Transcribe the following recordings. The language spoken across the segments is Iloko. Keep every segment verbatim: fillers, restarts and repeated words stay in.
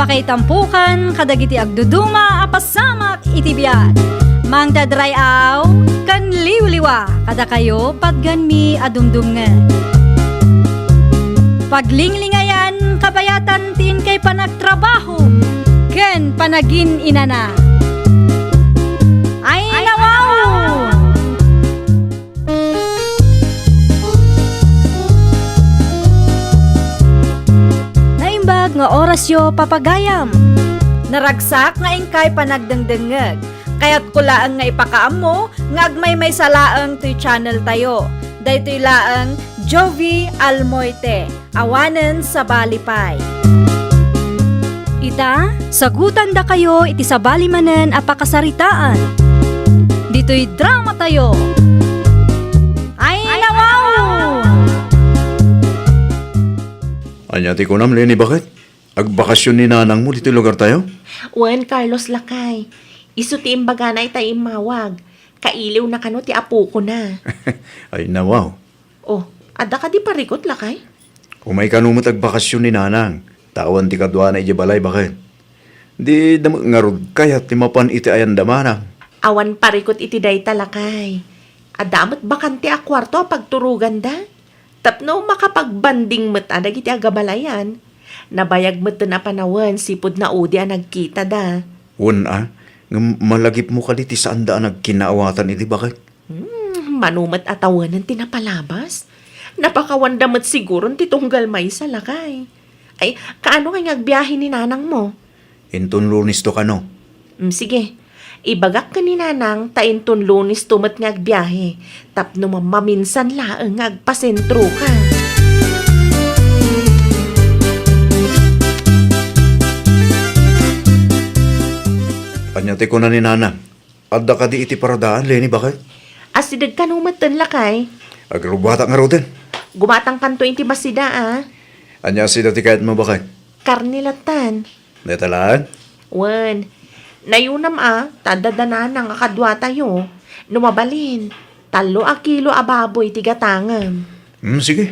Pakaitampukan kadagiti agduduma a pasamak iti biag. Mangted ray-aw ken liwliwa kadakayo patgenmi a dumdumngeg. Paglinglingayan kabayatan ti inkay panagtrabaho ken panagin-inana. Ay, nawaw! Naimbag nga orasyo, papagayam. Naragsak nga inkay panagdengdengngeg. Kayatko laeng nga ipakaammo nga agmaymaysa laeng toy channel tayo. Daytoy laeng Jovi Almoite. Awanen sabali pay. Ita, sagutandakayo iti sabali manen a pakasaritaan. Ditoy drama tayo. Ay, nawaw! Ania ti kunam, Leni, baket? Agbakasyon ni nanangmo ditoy lugar tayo? Wen, Carlos, lakay. Isu ti imbagana ita immawag. Kailiwna kano ti apokona. Ay, nawaw. Oh, adda kadi parikut, lakay? Umay kano met agbakasyon ni nanang, ta awan ti kaduana idiay balay, baket. Di da met ngarud kayat ti mapan iti ayanda manang. Awan parikut iti dayta, lakay. Adda met bakante a kuarto a pagturoganda. Tapno makapagbanding met a dagiti agabalayan. Nabayag met a panawen sipud naudi a nagkitada. Wen a, ngem malagipmo kadi ti saanda a nagkinaawatan idi, baket? Hmm, mano met a tawenen ti napalabas? Napakawanda met siguron ti tunggal maysa, lakay. Ay, kaano kay nga agbiahe ni nanangmo? Inton Lunes to kano. Hmm, sige. Ibagak ken ni nanang ta inton Lunes to met nga agbiahe tapno ma-, maminsan laeng nga agpasentroka. Ania ti kuna ni nanang? Adda kadi iti paradaan, Leni, baket? Asideg kano metten, lakay? Agrubbuatak ngaruden. Gumatangkanto iti basida, a. Ania sida ti kayatmo, baket? Karne lattan. Dayta laeng? Wen. Nayunam, a, ta adda da nanang a kaduatayo. No mabalin, tallo a kilo a baboy ti gatangem. Hmm, sige.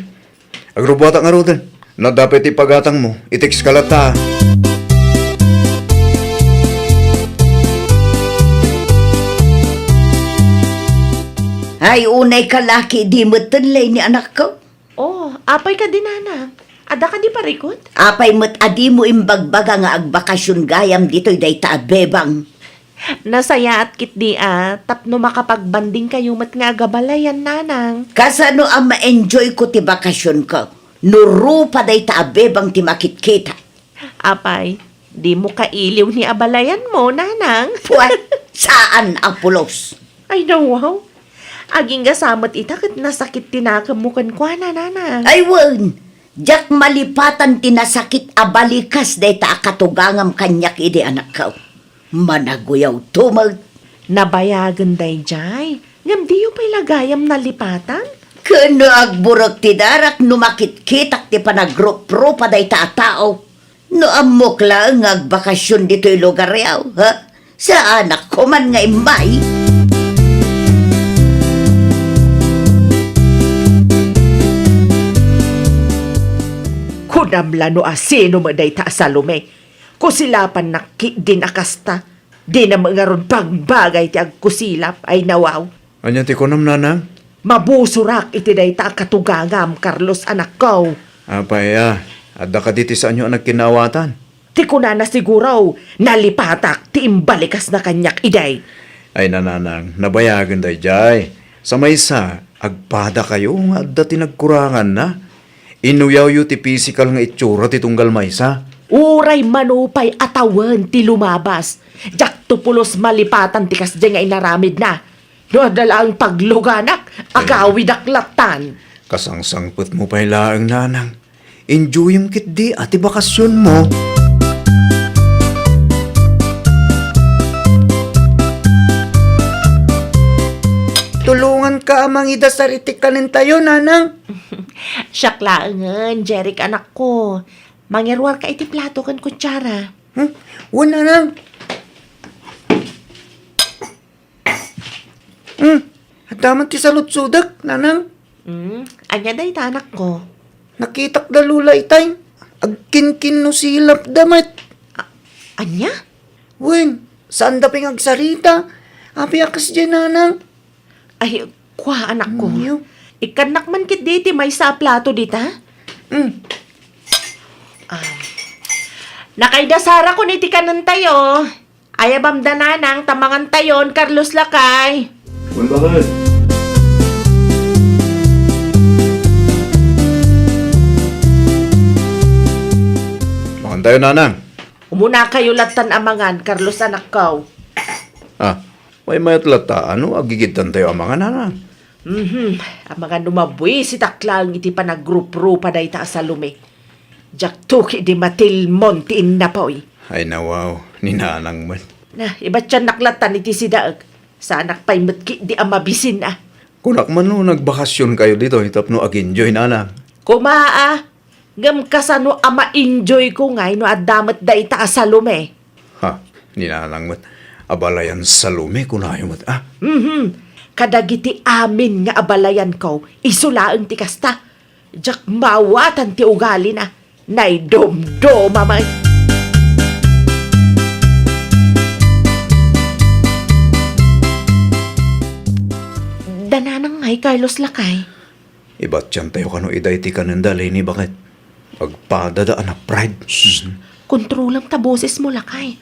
Agrubbuatak ngaruden. No adda pay ti pagatangmo, i-text ka latta. Ay, unay ka laki, di metten, Leni, anakko. Oh, apay kadi, nanang? Adda kadi parikut? Apay met a dimo imbagbaga nga agbakasyon gayam ditoy dayta a bebang? Nasayaat ketdi a tapno makapagbandingkayo met nga agabalayan, nanang. Kasano a ma-enjoyko ti bakasionko no rupa dayta a bebang ti makitkitak? Apay, dimo kailiw ni abalayanmo, nanang? Puwet, saan a pulos. Ay, nawaw. Agingga sa met ita ket nasakit ti nakemmo kenkuana, nanang. Ay, wen. Diak malipatan ti nasakit a balikas dayta a katugangam kaniak idi, anakko. Managuyawto met. Nabayagen daydiay, ngem diyo pay la gayam nalipatan? Ken no agburek ti darak no makitkitak ti panagruprupa dayta a tao, no ammok laeng nga agbakasyon ditoy lugaryo, ha? Saanak ko man nga immay. Kunam la no asino met dayta a Salome. Kusilapannak ketdin a kasta. Dina met ngarud pagbagay ti agkusilap, ay nawaw. Ania ti kunam, nanang? Mabusorak iti dayta a katugangam, Carlos, anakko. Apay a, adda kadi ti saanyo a nagkinaawatan? Ti kunana siguro, nalipatak ti imbalikasna kaniak idi. Ay, nanang, nabayagen daydiay. Sa maysa, agpadakayo nga adda ti nagkuranganna. Inuyawyo ti pisikal nga itsura ti tunggal maysa. Uray mano pay a tawen ti lumabas, diakto pulos malipatan ti kasdiay nga inaramidna. No adda laeng pagluganak, agawidak lattan. Kasangsangpetmo pay laeng, nanang. Enjoyem ketdi a ti bakasionmo. Tulonganka a mangidasar iti kanentayo, nanang. Siak laengen, Jeric, anakko. Mangiruarka iti plato ken kutsara. Hmm? Wen, nanang. Hmm? Adda man ti saludsodek, nanang. Hmm? Ania dayta, anakko? Nakitak da Lola itay. Agkinkinnusilapda met. A-, Ania? Wen, saanda pay nga agsarita. Apay a kasdiay, nanang? Ay, kua, anakko. Ania? Ikkannak man ketdi iti maysa a plato dita. Mm. Ah. Nakaidasarako iti kanentayo. Ayabamda, nanang, ta mangantayon, Carlos, lakay. Wen, bakit? Mangantayon, nanang. Umunakayo lattan a mangan, Carlos, anakko. Ah, maymayat latta, no agigidtantayo a mangan, nanang? Mhm. Amangan no mabuisitak laeng iti panagruprupa dayta a Salome. Diak tuki di matilmon ti innapoy. Ay, nawaw, ni nanang met. Na, ibatiannak lattan iti sidaek. Saanak pay met ketdi a mabisin a. Kunak man no nagbakasionkayo ditoy tapno ag-enjoy, nanang. Kuma a, ngem kasano a ma-enjoyko ngay no adda met dayta a Salome? Ha, ni nanang met, abalayan Salome, kunayo met, ah? Mhm. Kadagiti amin nga abalayanko, isu laeng ti kasta. Diak maawatan ti ugalina. Naidumduma met. Da nanang ngay, Carlos, lakay. Ibatiantayo kano ida iti kanenda, Leni, baket. Agpadada a na-pride. Shh! Mhm. Kontrolam ta bosesmo, lakay.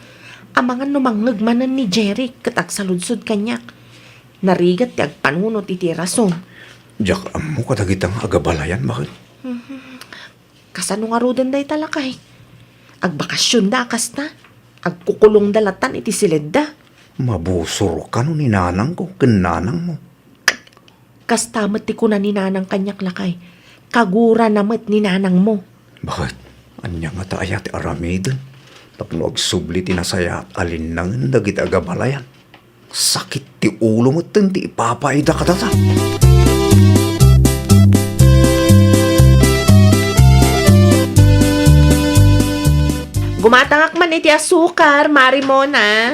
Amangan no mangngeg manen ni Jeric ket agsaludsod kaniak. Narigat ti agpanunot iti rason. Diak ammo kadagita nga agabalayan, baket. Mhm. Kasano ngaruden dayta, lakay? Agbakasionda a kasta? Agkukulongda lattan iti siledda? Mabusor kano ni nanangko ken nanangmo. Kasta met ti kuna ni nanang kaniak, lakay. Kagurana met ni nanangmo. Baket? Ania ngata aya ti aramiden tapno agsubli ti nasayaat a linnangen dagiti agabalayan? Sakit ti ulo metten ti ipapaida kadata. Gumatangak man iti asukar, Mare Mona.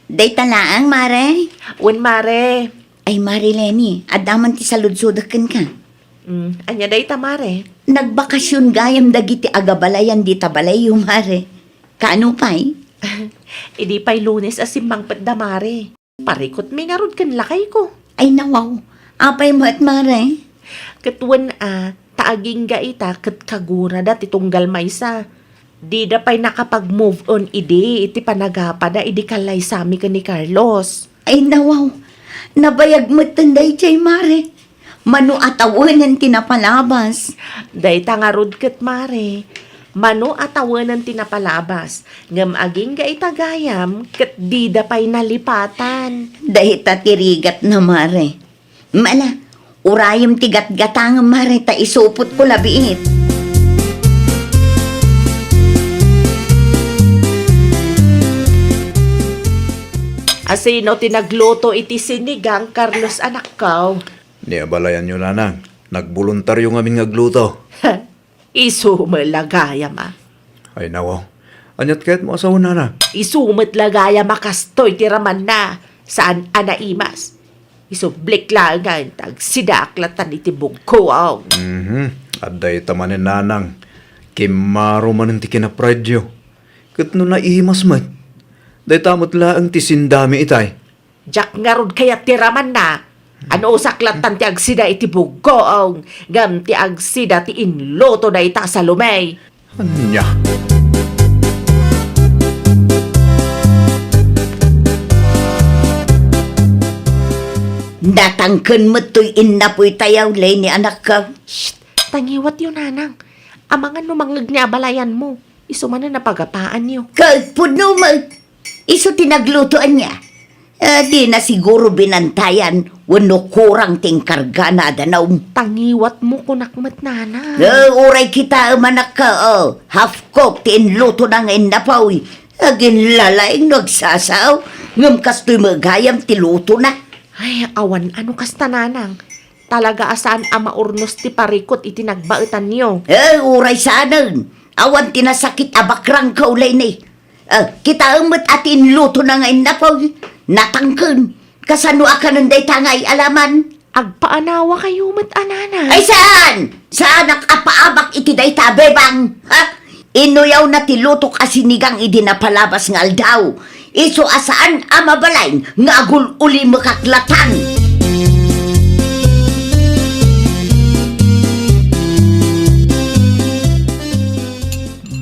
Dayta laeng, Mare? Wen, Mare. Ay, Mare Leni, adda man ti saludsodek kenka. Mm, ania dayta, Mare? Nagbakasion gayam dagiti agabalayan dita balayyo, Mare. Kaano pay? Idi pay Lunes a simmangpetda, Mare. Parikutmi ngarud ken lakayko. Ay, nawaw. Apay met, Mare? Ket wen a, ta agingga ita ket kagurada ti tunggal maysa. Dida pay nakapag-move on idi iti panagapada idi kallaysami ken ni Carlos. Ay, nawaw. Nabayag metten daydiay, Mare. Mano a tawenen ti napalabas. Dayta ngarud ket, Mare. Mano a tawenen ti napalabas. Ngem agingga ita gayam ket dida pay nalipatan. Dayta ti rigatna, Mare. Mala, urayem ti gatgatangem, Mare, ta isupotko labiit. Asino ti nagluto iti sinigang, Carlos, anakko? Ni abalayanyo, nanang, nagboluntario ngamin nga agluto. Isu met la gayam a. Ay, nawaw. Aniat kayatmo a sawen, nanang? Isu met la gayam a kastoy ti ramanna. Saan a naimas. Isublik laengen ta agsidaak lattan iti bugkoam. Mhm. Adda ita manen, nanang. Kimmaro manen ti kinapraydyo. Ket no naimas met, dayta met laeng ti sindami itay. Diak ngarud kayat ti ramanna. Anusak lattan ti agsida iti bugkoam, ngem ti agsida ti inluto dayta a Salome. Ania? Natangken met toy innapoytayo, Leni, anakko. Shh! Tangiwatyo, nanang. Amangan no mangngeg ni abalayanmo. Isu manen a pagapaanyo. Ket pudno met. Isu ti nagluto ania? Eh, dina siguro binantayan wenno kurang ti inkargana a danum. Tangiwatmo, kunak met, nanang. Eh, uray kitaem, anakko, oh. Half cook ti inlutona nga innapoy. Aginlalaing no agsasao, ngem kastoy met gayam ti lutona. Ay, awan a no kasta, nanang. Talaga a saan a maurnos ti parikut iti nagbaetanyo. Eh, uray saanen. Awan ti nasakit a bakrangko, Leni. Eh, kitaem met a ti inlutona nga innapoy, natangken. Kasano a kanen dayta nga ay-alaman? Agpaanawakayo met a, nanang. Ay, saan! Saanak a paabak iti dayta a bebang! Ha? Inuyawna ti lutok a sinigang idi napalabas nga aldaw. Isu a saan a mabalin nga agul-ulimekak latan.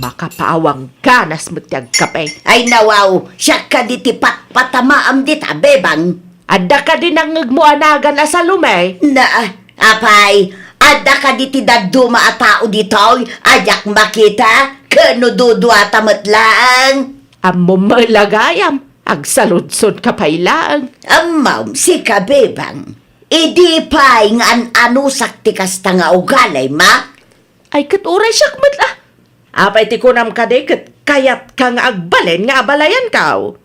Makapaawang ganas met ti agkape. Ay, nawaw, siak kadi ti patpatamaam dita, Bebang. Adda kadi nangngegmo a nagan a Salome? Na, apay, adda kadi ti dadduma a tao ditoy a diak makita? Ken no duduata met laeng? Ammom met la gayam, agsaludsodka pay laeng. Ammom, sika, Bebang. Idi pay nga an-anusak ti kasta nga ugalim, a? Ay, ket uray siak met la. Apay ti kunam kadi ket kayatka nga agbalin nga abalayankaw?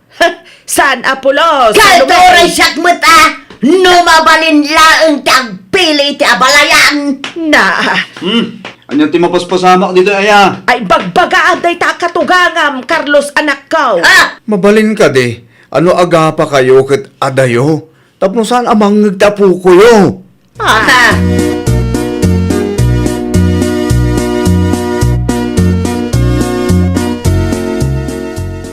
Saan a pulos, Ket Salome? Uray siak met, a, no mabalin laeng ti agpili iti abalayan. Na. Hmm, ania ti mapaspasamak ditoy, aya? Ay, bagbagaam dayta a katugangam, Carlos, anakko. Ah! Mabalin kadi, a no agapakayo ket adayo, tapno saan a mangngeg ti apokoyo. Ah.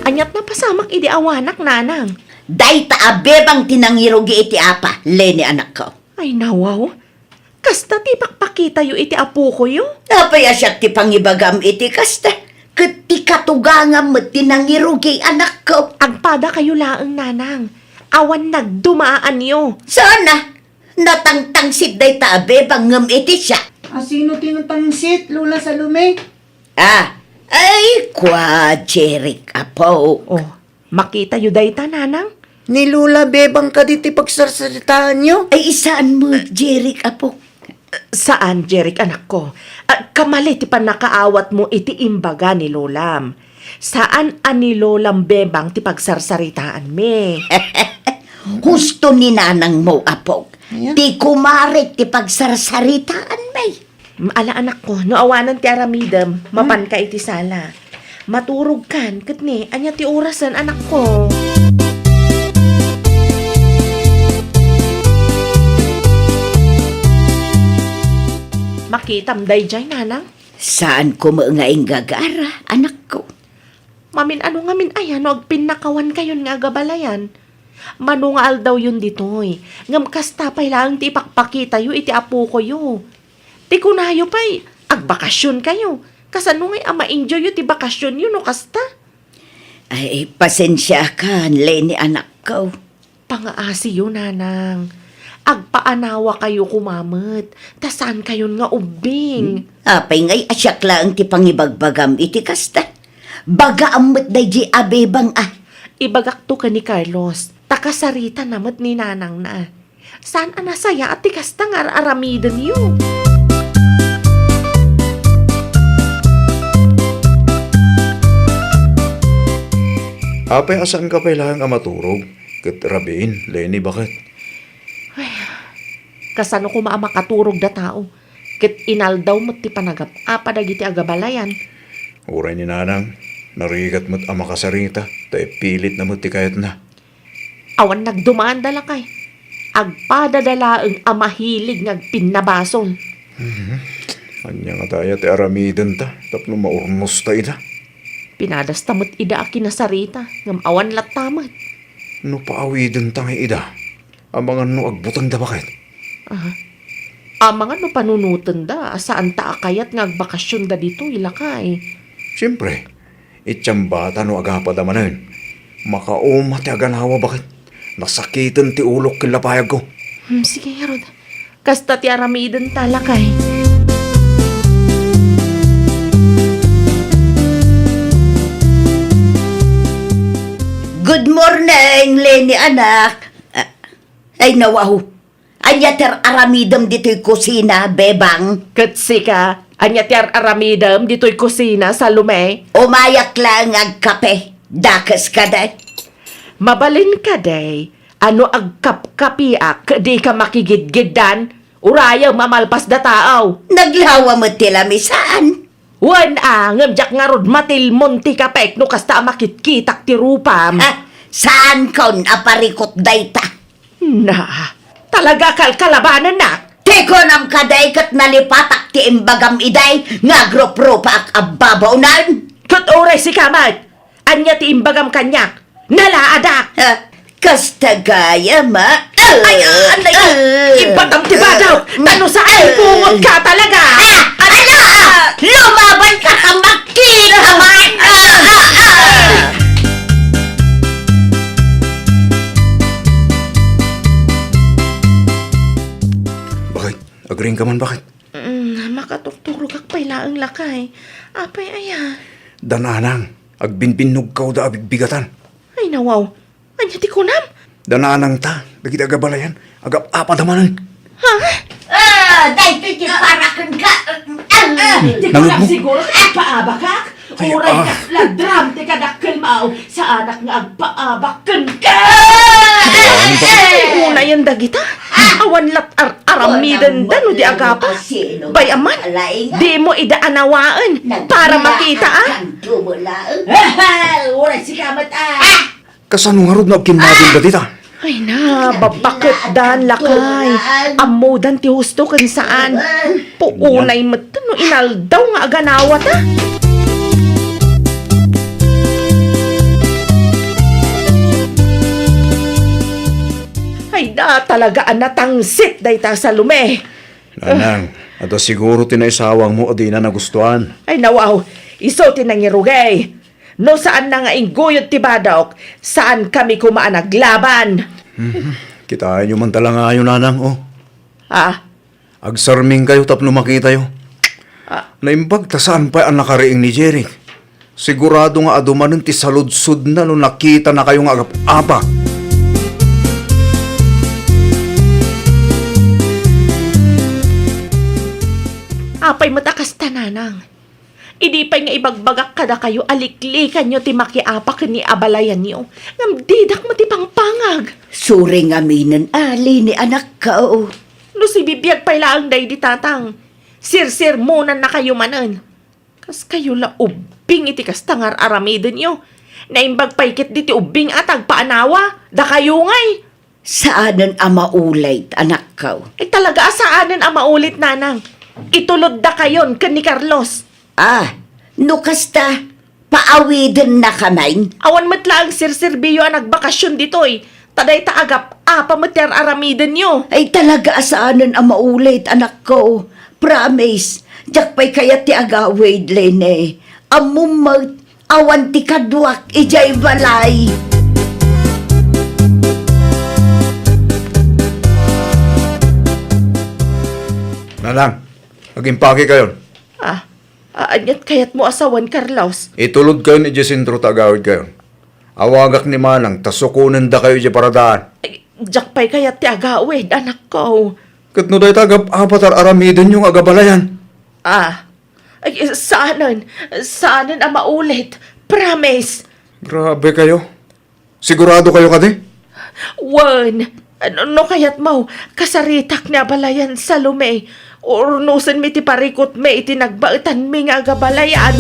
Aniat napasamak idi awanak, nanang? Dayta a Bebang ti nangirugi iti apa, Leni, anakko. Ay, nawaw. Kasta ti ipakpakitayo iti apokoyo? Apay a siak ti pangibagam iti kasta? Ket ti katugangam met ti nangirugi, anakko. Agpadakayo laeng, nanang. Awan nagdumaanyo. Saan a? Natangtangsit dayta a Bebang ngem iti siak. A sino ti natangsit, Lola Salome? Ah, ay, kua, Jeric, apo. Oh, makitayo dayta, nanang? Ni Lola Bebang kadi ti pagsarsaritaanyo? Ay, saan met, Jeric, apo. Saan, Jeric, anakko. Ah, kamali ti pannakaawatmo iti imbaga ni Lolam. Saan a ni Lolam Bebang ti pagsarsaritaanmi. Husto ni nanangmo, apok. Aya? Ti kumarek ti pagsarsaritaanmi. Mm, ala, anakko, no awanan ti aramidem, hmm, mapanka iti sala. Maturogkan, ket ni, ania ti orasen, anakko? Makitam daydiay, nanang? Saanko met nga inggagara, anakko. Mamin-ano ngamin aya no agpinnakawankayon nga agabalayan? Mano nga aldawyon ditoy, ngem kasta pay laeng ti ipakpakitayo iti apokoyo. Ti kunayo pay, agbakasionkayo. Kasano ngay a ma-enjoyyo ti bakasionyo no kasta? Ay, pasensiakan, Leni, anakko. Pangaasiyo, nanang. Agpaanawakayo koma met, ta saankayon nga ubbing. Hmm? Apay ngay a siak laeng ti pangibagbagam iti kasta? Bagaam met daydi a Bebang a. Ibagakto ken ni Carlos, ta kasaritana met ni nanangna. Saan a nasayaat ti kasta nga ar-aramidenyo. Apay a saanka pay laeng a maturog? Ket rabiin, Leni, baket? Ay, kasano koma a makaturog da tao? Ket inaldaw met ti panagap-apa dagiti agabalayan. Uray ni nanang, narigat met a makasarita, ta ipilitna met ti kayatna. Awan nagdumaanda, lakay. Agpadada laeng a mahilig nga agpinnabasol. Mhm. Ania ngata aya ti aramidenta tapno maurnosta ida? Pinadasta met ida a kinasarita, ngem awan latta met. No paawidenta ngay ida, amangan no agbutengda baket? Aha. Amangan no panunotenda a saanta a kayat nga agbakasionda ditoy, lakay. Siempre, itiambata no agapada manen. Makauma ti aganawa baket. Nasakiten ti ulok ken lapayagko. Hmm, sige, ngarud. Kasta ti aramidenta, lakay. Good morning, Leni, anak. Ah, ay, nawaw. Ania ti ar-aramidem ditoy kusina, Bebang? Ket sika, ania ti ar-aramidem ditoy kusina, Salome? Umayak laeng agkape. Dakes kadi. Mabalin kadi a no agkapkapiak ket dika makigidgiddan, urayem a malpas da tao. Naglawa met ti lamisaan. Wen a, ngem diak ngarud matilmon ti kapek no kasta a makitkitak ti rupam. Ah, saankon a parikut dayta. Na, talaga kalkalabanennak. Ti kunam kadi ket nalipatak ti imbagam idi nga agruprupaak a babaonen? Ket uray sika met, ania ti imbagam kaniak? Nalaadak! Ah, kasta gayam, ah. Ay, ah, anay, ah, ibatam ti badaw! Ta no saan, bungot ka talaga! Ah, ala! Lumaban ka, kamakit! Ah, ah, ah, ah! Bakit? Agriing ka man, bakit? Mm, makatukturogak pay laeng, lakay. Apay aya? Da Nanang, agbinbinnogkaw da a bigbigatan. Ay, nawaw. Ania ti kunam? Da Nanang ta, dagiti agabalayan, agap-apa da manen. Ha? Ah, daytoy ti para kenka. Ah, ah. Ti kunam siguro, agpaabakak? Ay, uray ah. Kasla dram ti kadakkelmaw, saanak nga agpaabak kenka. Ay, unayen dagita. Awan lat ar-, aramidenda no di agapa. Bay-am man, dimo ida anawaen para makita, a? Uray sika met, a. Kasano ngarud no agkimmabin dagita? Ay na, babaketdan, lakay. Ammodan ti husto ken saan. Puunay met no inaldaw nga aganawata. Ay da, talaga a natangsit dayta Salome. Nanang, adda siguro ti naisawangmo a dina nagustuan. Ay, nawaw, isu ti nangirugay. No saanna nga ingguyod ti badok, saankami koma a naglaban. Mhm. Kitaenyo man talangayo, Nanang, o. Ah? Agsarmingkayo tapno makitayo. Ah. Naimbag ta saan pay a nakariing ni Jeric. Sigurado nga adu manen ti saludsodna no nakitanakayo nga agap-apa. Apay met a kasta, Nanang? Idi pay nga ibagbagak kadakayo a liklikanyo ti makiapa ken ni abalayanyo, ngem didak met ipangpangag. Suri ngaminen, a, Leni, anakko. No sibibiag pay laeng daydi tatang, sirsermonannakayo manen. Kaskayo la ubbing iti kasta nga ar-aramidenyo. Naimbag pay ketdi ti ubbing a tagpaanawa, dakayo ngay. Saanen a maulit, anakko. Ay, talaga a saanen a maulit, Nanang. Itulod dakayon ken ni Carlos. Ah, no kasta, paawidennaka manen? Awan met laeng serserbiyo a nagbakasyon ditoy. Ta dayta agap-apa met ti ar-aramidenyo. Ay, talaga a saanen a maulit, anakko. Promise, diak pay kayat ti agawid, Leni. Ammom met, awan ti kaduak idiay balay. Nanang, agimpakekayon. Ah, a-, aniat kayatmo a sawen, Carlos? Itulodkayon idiay sentro ta agawidkayon. Awagak ni Manang ta sukonendakayo idiay paradaan. Ay, diak pay kayat ti agawid, anakko. Ket no dayta agap-apa ti ar-aramidenyo nga agabalayan? Ah, ay, saanen, saanen a maulit. Promise. Grabe kayo. Sigurado kayo kadi? Wen, no, no kayatmo, kasaritak ni abalayan, Salome. Urnosenmi ti parikutmi iti nagbaetanmi nga agabalayan.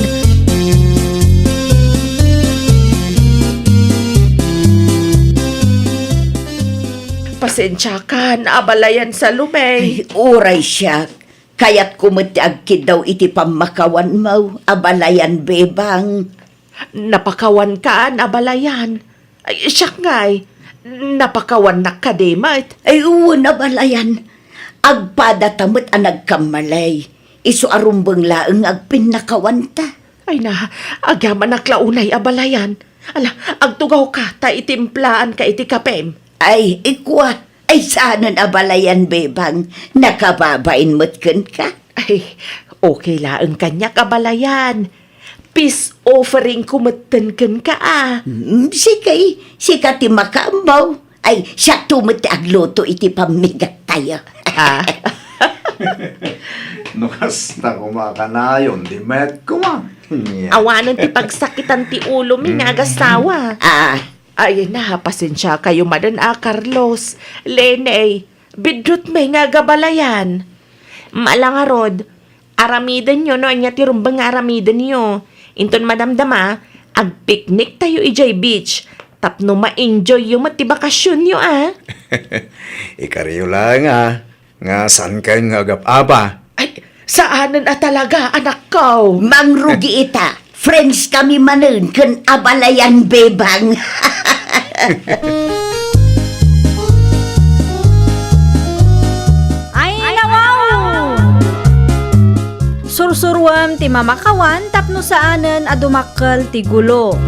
Pasensiakan, abalayan, Salome. Ay, uray siak. Kayatko met ti agkiddaw iti pammakawanmo, abalayan, bebang. Napakawankan, abalayan. Ay, siak ngay, napakawannak kadi met. Ay, wen, abalayan. Agpadata met a nagkammalay. Isu a rumbeng laeng nga agpinnakawanta. Ay na, agyamanak la unay, abalayan. Ala, agtugawka ta itimplaanka iti kapem. Ay, ikua, ay, saanen abalayan, bebang. Nakababain met kenka. Ay, okay laeng kaniak, abalayan. Peace offeringko metten kenka, a. Hmm, sige, sika ti makaammo. Ay, siakto met ti agluto iti pammigattayo. Ah. No kasta koma kanayon, di met koma. Awanen ti pagsakitan ti ulomi nga agasawa. Ah. Ay na, pasensiakayo manen a, Carlos. Leni, biddutmi nga agabalayan. Ala ngarud, aramidenyo no ania ti rumbeng nga aramidenyo. Inton madamdama, agpikniktayo idiay beach. Tapno ma-enjoyyo met ti bakasionyo, a. Ikariyo laeng, a. Nga saan kayon nga agap-apa? Ay, saanen a talaga, anakko. Mangrugi ita. Friends kami manen ken abalayan, bebang. Ay, nawaw! Sursuruem ti mamakawan tapno saanen a dumakkel ti gulo.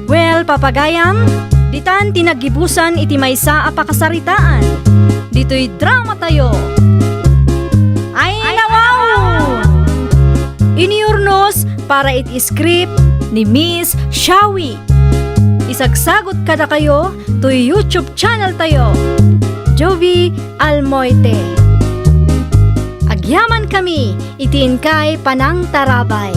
Well, papagayam, ditan ti naggibusan iti maysa a pakasaritaan. Ditoy dramatayo. Ay, nawaw! Inurnos para iti script ni Miss Shawi. Isagsagut kadakayo toy YouTube channel tayo, Jovi Almoite. Agyaman kami iti inkay panangtarabay.